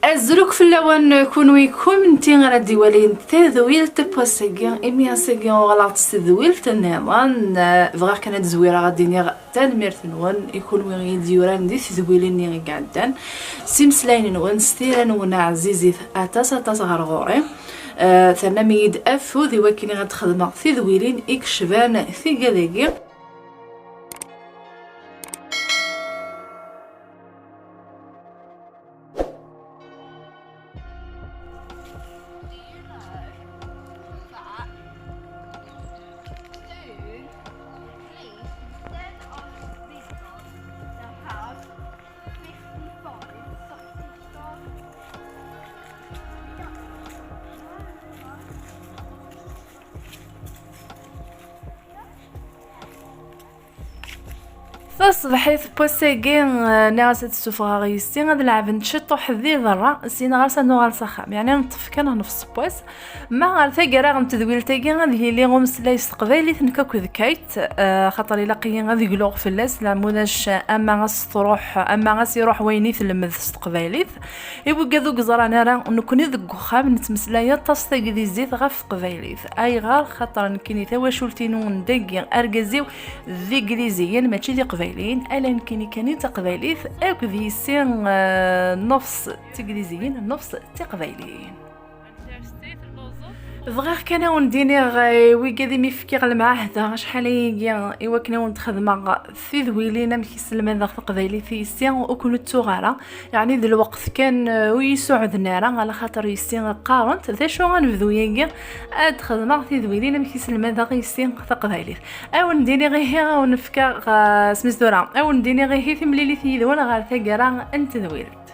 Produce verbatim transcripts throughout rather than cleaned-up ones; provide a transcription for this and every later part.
Azul akk fell-awen kunwi kunemti ara d-iwalin tadwilt n wass-agi, imi ass-agi uɣaleɣ-d s tedwilt nniḍen. Eh, bɣiɣ kan ad zwireɣ ad d-iniɣ tanemmirt-nwen i kunwi i yi-d-yuran di tedwilin-nni i iɛeddan, s imeslayen-nwen, s tira-nwen ɛzizit aṭas, aṭas ɣer ɣur-i. Eh, ternam-iyi-d afud i wakken ad xedmeɣ tidwilin i yecban tigad-agi. Do you know that soon, police, instead of vehicles, they'll have fifty-five sausage dogs? Taṣebḥit n wass-agi, eh, nniɣ-as ad ssufɣeɣ yessi ad lɛebent ciṭuḥ di berra, syin ɣas ad nuɣal s axxam. Yeɛni neṭṭef kan ad nefṣe n wass. Ma ɣer taggara n tedwilt-agi ad yili umeslay s teqbaylit nekk akked Kate, eh, xaṭer ilaq-iyi ad gluɣ fell-as, leɛmudac ama as-truḥ, ama as-iruḥ wayen i telmed s teqbaylit. I wigad ur yeẓran ara, nekkni deg uxxam nettmeslay aṭas taglizit ɣef teqbaylit. Ayɣer? Xaṭer nekkini tawacult-inu n dagi, argaz-iw d igliziyen, mačči d iqbayliyen, ala nekkini kan i d taqbaylit, akked yessi, eh, nefṣ d tigliziyin, nefṣ d tiqbayliyin. Bɣiɣ kan ad wen-d-iniɣ, eh, wigad imi fkiɣ lemɛahda acḥal ayagi i wakken ad wen-d-xedmeɣ tidwilin amek i selmadeɣ taqbaylit i yessi, ur ken-ttuɣ ara. Yeɛni d lweqt kan, eh, ur yi-suɛden ara, ala xaṭer yessi qqarent. D acu, ad nebdu yagi ad d-xedmeɣ tidwilin amek i selmadeɣ yessi taqbaylit. Ad wen-d-iniɣ ihi, ad wen-fkeɣ, eh, smis tura, ad wen-d-iniɣ ihi timlilit yid-wen ɣer taggara n tedwilt.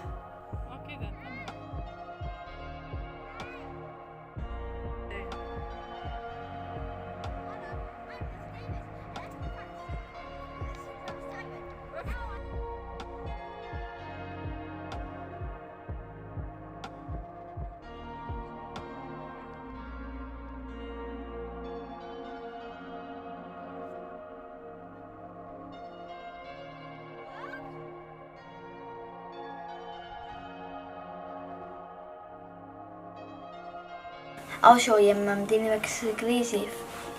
أو شو يما مدينة مكسيكليزيف.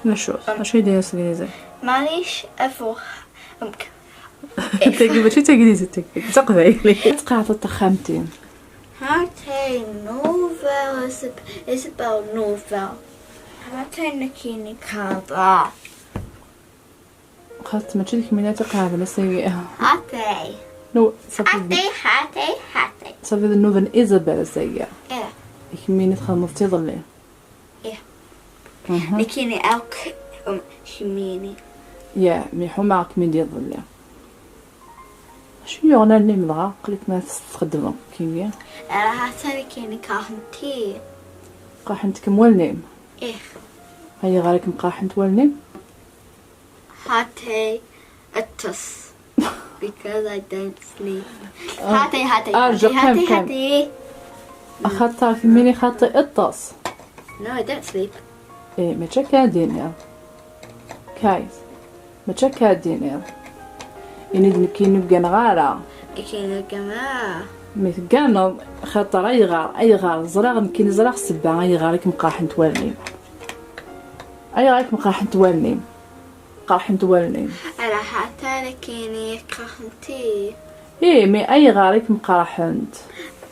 نشوف، أم. شو يدير سكريزي؟ معليش، أفوخ. أمك. تقريبا، شو تقريزي؟ تقريبا تقبعي لي. تقاعد تخمتين. هاتي نوفل، إسب-، إسبل نوفل. هاتي نكيني كاضا. خاطر ماشي ديك ميناتي قاعدة، لا سيئة. هاتي. نو، صافي. هاتي، هاتي، هاتي. صافي، النوفل إيزابيل سيئة. إيه. يكميني تخمضتي ظلي. إيه. أها. لكن أوك، أم، شميني. يا، مي حماك من دي ظلي. شنو يغنى النيم دغا؟ قلت ما تستخدمه كيميا. راه تاني كاين كاهنتي. قاحنتك موالنيم. إيه. هيا غارك مقاحنت والنيم. هاتي اتص. Because I don't sleep. آه. هاتي، هاتي، آه، هاتي، جو هاتي، قام، قام. هاتي. أخطاك مني خاطي اتص. No, I don't sleep. إيه، ما تشكى دينير. كايز. ما تشكى دينير. إني دنكي نبقى نغارة. كي نبقى ما. مي تقانض خاطر أيغار، أيغار زراغ نكي نزراغ سبا أيغار كي مقاحن توالني. أيغار كي مقاحن توالني. قاحنت والنين. على هاتان كيني قاحنتي. إيه، مي أي غارك مقاحنت.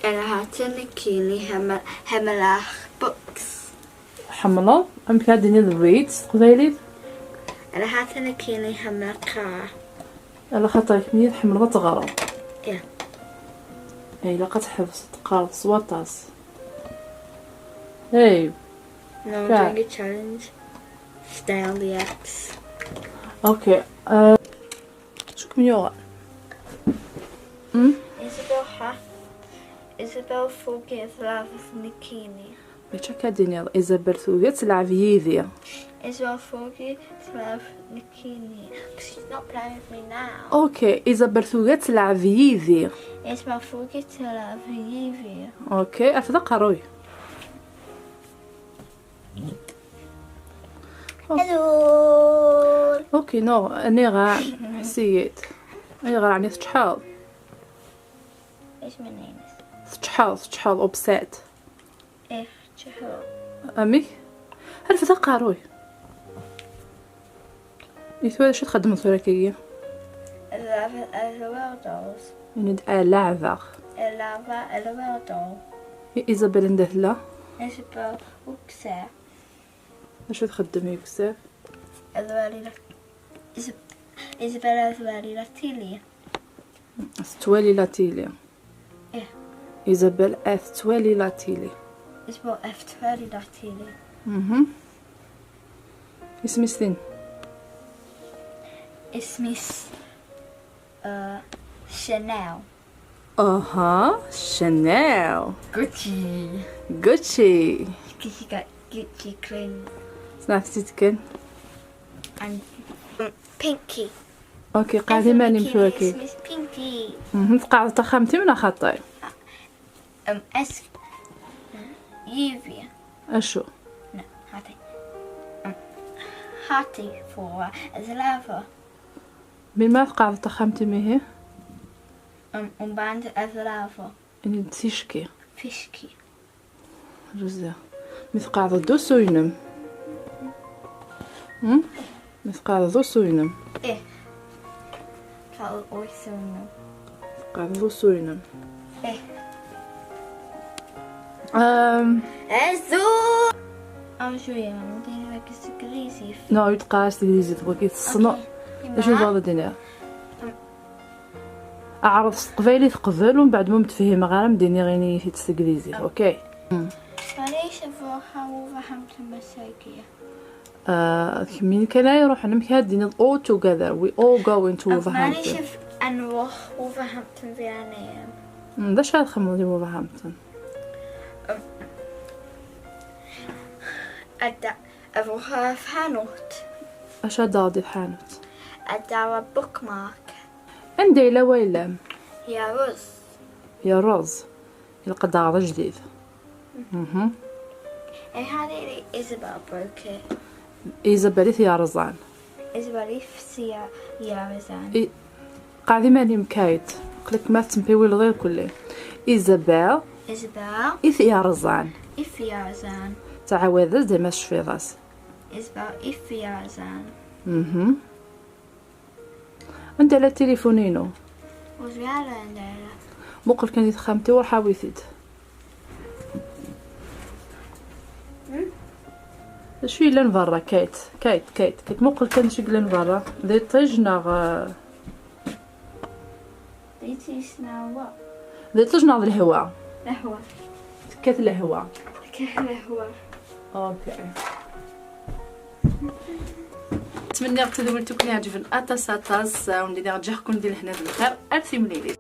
على هاتان كيني هم-، هملاخ بوكس. حملة؟ أم كادني الريد تقبيلي؟ على هاتان كيني هملاخ. على خاطرك مية حملة تغرب. إيه. إيه، لا قد حفظ تقارب سواطاس. إيه. No, I'm كا. Doing a challenge. Stay on the apps. Okay. Uh, شكون يوغا؟ أم؟ Isabel ha-, Isabel forget love with Nikini. ماشي كادينير، إيزابيل توغي تلعب يدي. Isabel forget love Nikini. She's not playing with me now. Okay، إيزابيل توغي تلعب يدي. Isabel forget love يدي. Okay، أفضل قروي. Hello. Okay، نو، أنا غا حسيت. أنا غا راني تشحال. إيش من عينك؟ تشحال. Teččḥeḍ, teččḥeḍ upset. Ih, teččḥeḍ. Amek? Rfed aqerruy. I tura acu txeddmeḍ tura kagi? Ad leɛbeɣ, ad leɛbeɣ. Ini-d ad leɛbeɣ. Ad leɛbeɣ, ad leɛbeɣ. I Isabel anda tella? Isabel uksaɣ. Acu txeddem i uksaɣ? Ad twali la, Isab-, Isabel ad twali la tili. Tettwali la tili. Ih. Isabel ad tettwali la tili. Isabel ad tettwali la tili. Mhm. Isem-is tin? Isem-is, uh, Chanel. Aha, Chanel. Gucci. Gucci. Gucci got Gucci clothes. Snafsit kan. And, mm, Pinky. Okay, qɛed iman-im tura kagi. Isem-is Pinky. Mhm, tqeɛdeḍ taxxamt-im neɣ xaṭi? Um, es-, Yivi. Acu? No, ḥati. Um, ḥati for the lava. Melmi ara tqeɛdeḍ taxxamt-im ihi? Um, umbeɛd ad lava. Ini-d ticki. Ticki. José. Mi tqeɛdeḍ d usu-inem. Hmm? Mi tqeɛdeḍ d usu-inem. Ih. Tqeɛdeḍ d usu-inem. Tqeɛdeḍ d usu-inem. Ih. Um, Azu! Am cwiya, mumkin ma k-, s teglizit. No, ur teqqar s teglizit, wagi tessneḍ. Okay. D acu tebɣiḍ ad d-tiniḍ? Ɛreḍ s teqbaylit qbel, umbeɛd ma ur m-tefhimeɣ ara, m-d-iniɣ, ini-yi-t-id s teglizit, okay? Maɛlic, ad ruḥeɣ Wolverhampton ass-agi. Ah, d kemmini kan ara iruḥen, amek ara d-tiniḍ all together, we all going to Wolverhampton? Maɛlic, ad nruḥ Wolverhampton via Newham. Hmm, d acu ara txedmeḍ di Wolverhampton? Ad, ad ruḥeɣ ɣer tḥanut. Acu ara d-taɣeḍ di tḥanut? Ad d-aɣeɣ bookmark. Anda yella wayla-m? Yerreẓ. Yerreẓ. Ilaq ad d-taɣeḍ ajdid. Mhm. And how did Isabel broke it? Isabel i t-yerẓan. Isabel i t-yerẓan. I, qɛed iman-im, Kate. Aql-ik ma tettempiwileḍ irkelli. Isabel. Isabel. I t-yerẓan. I t-yerẓan. Ttɛawad-as dayma tecfiḍ-as. Isabel i t-yerẓan. Mhm. Anda yella tilifun-inu? Ur ẓriɣ ara anda yella. Muqel kan di texxamt-iw, ruḥ awi-t-id. Hmm? D acu yellan berra, Kate? Kate, Kate, Kate, muqel kan d acu yellan berra. D iṭij neɣ, uh, D iṭij neɣ wa? D iṭij neɣ d lehwa? Lehwa. Tekkat lehwa. Tekkat lehwa. Okay. Ttmenniɣ tadwilt ur ken-iɛǧiben aṭas, aṭas. Wen-d-iniɣ ǧǧiɣ-ken di lehna d lxir. Ar timlilit.